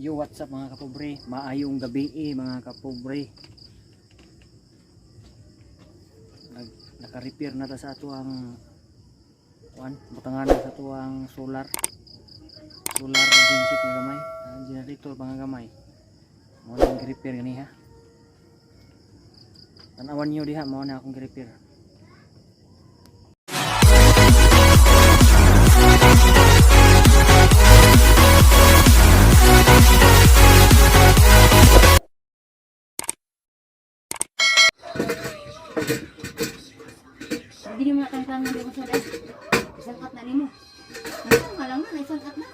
Yo, what's up, mga kapobre? Maayong gabi eh, mga kapobre. Naka-repair na ta sa ato ang kuan, butangan na sa ato ang solar. Solar genset nga gamay, generator pa nga gamay. Mao na ang gi-repair gani ha. Tan-awan niyo diha, mao na akong gi-repair. Hindi mo nakangkangan di ko sa dahil. Isang kat na nimo. Ano nga lang na, isang kat na.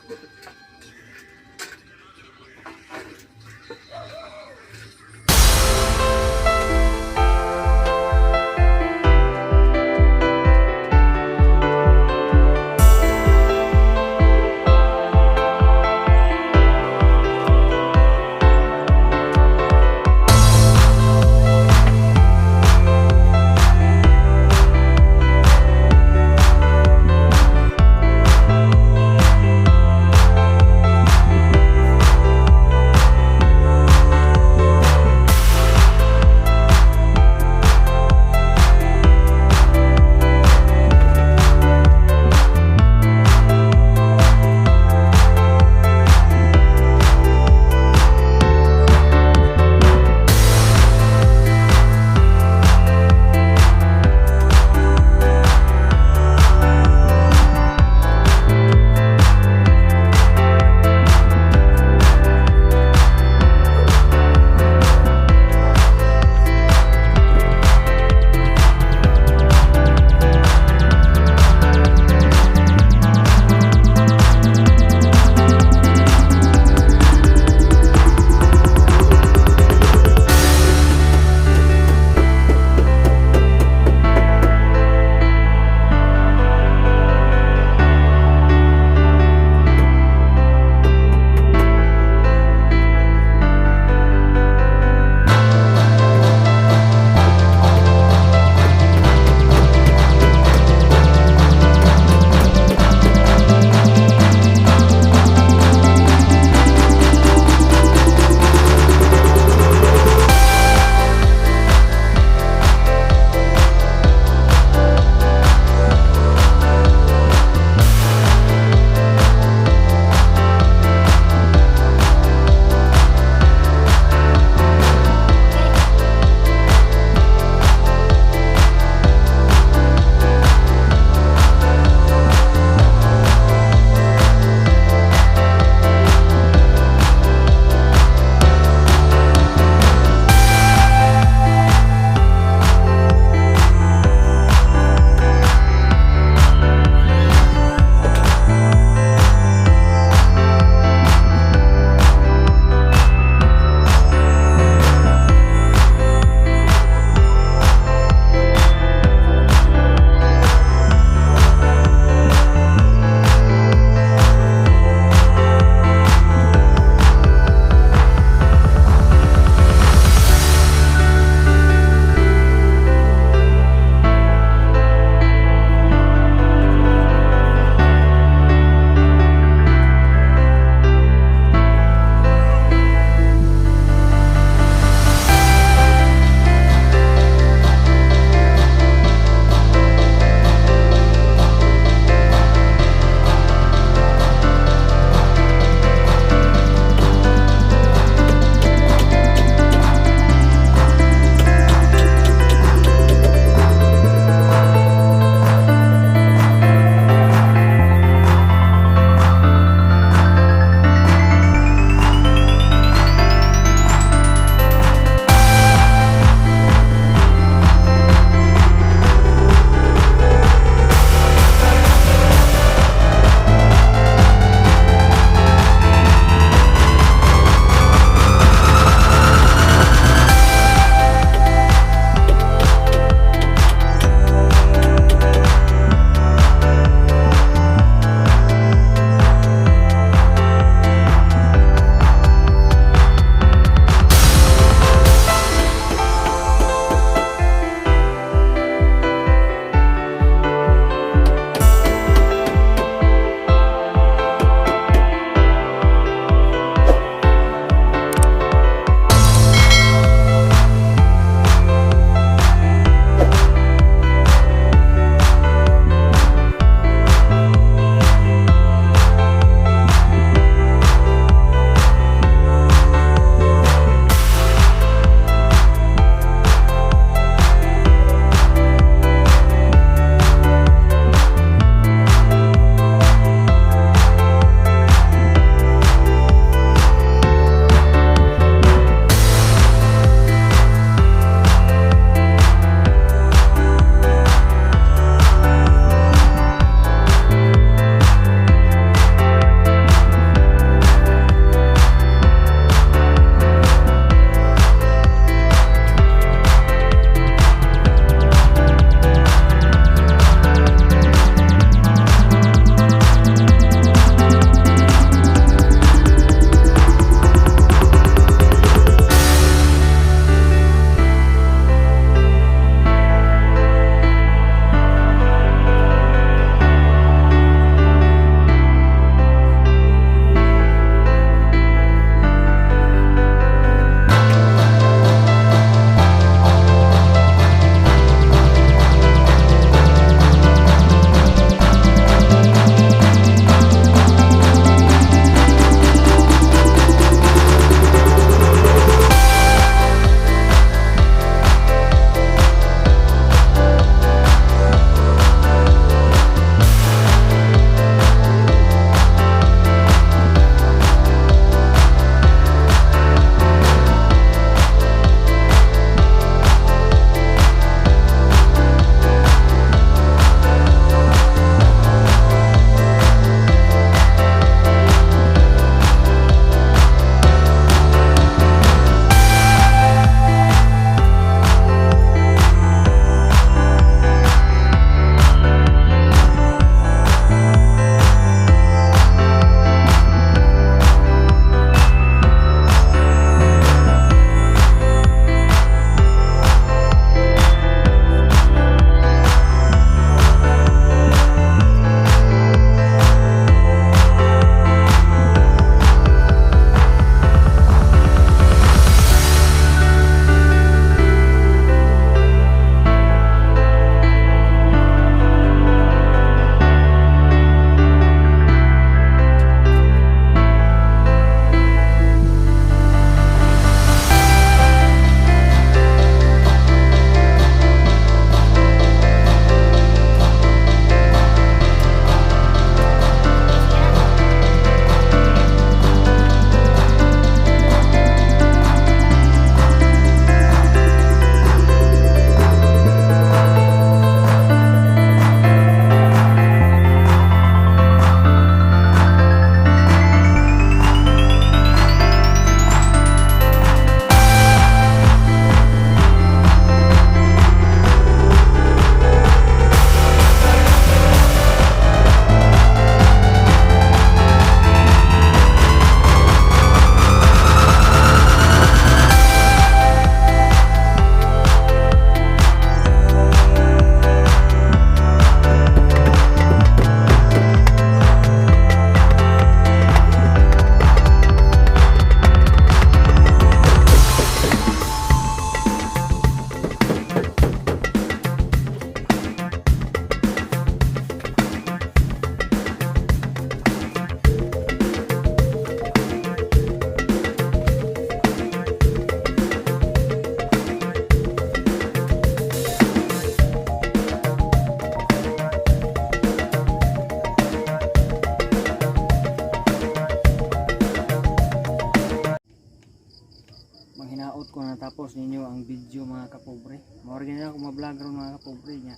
Saot ko natapos ninyo ang video, mga kapobre. Mao ra ako ma-vlog ron, mga kapobre niya.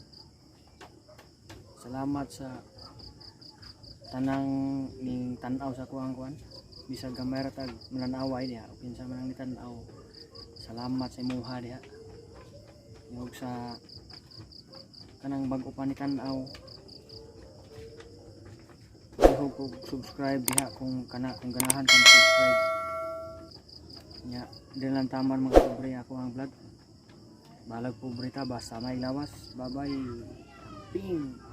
Salamat sa tanang ning tan-aw sa kuang kuan. Bisag gamay ra tag mananaway diha o kinsa man ang nitan-aw. Salamat sa imuha diha. Ug sa kanang bag-o pa ni tan-aw, palihog og subscribe diha kung kana kung ganahan kang subscribe nya. Dili lang taman, mga pobre, ako ang vlog. Balag pobre ta, basta may lawas. Bye bye. Ping.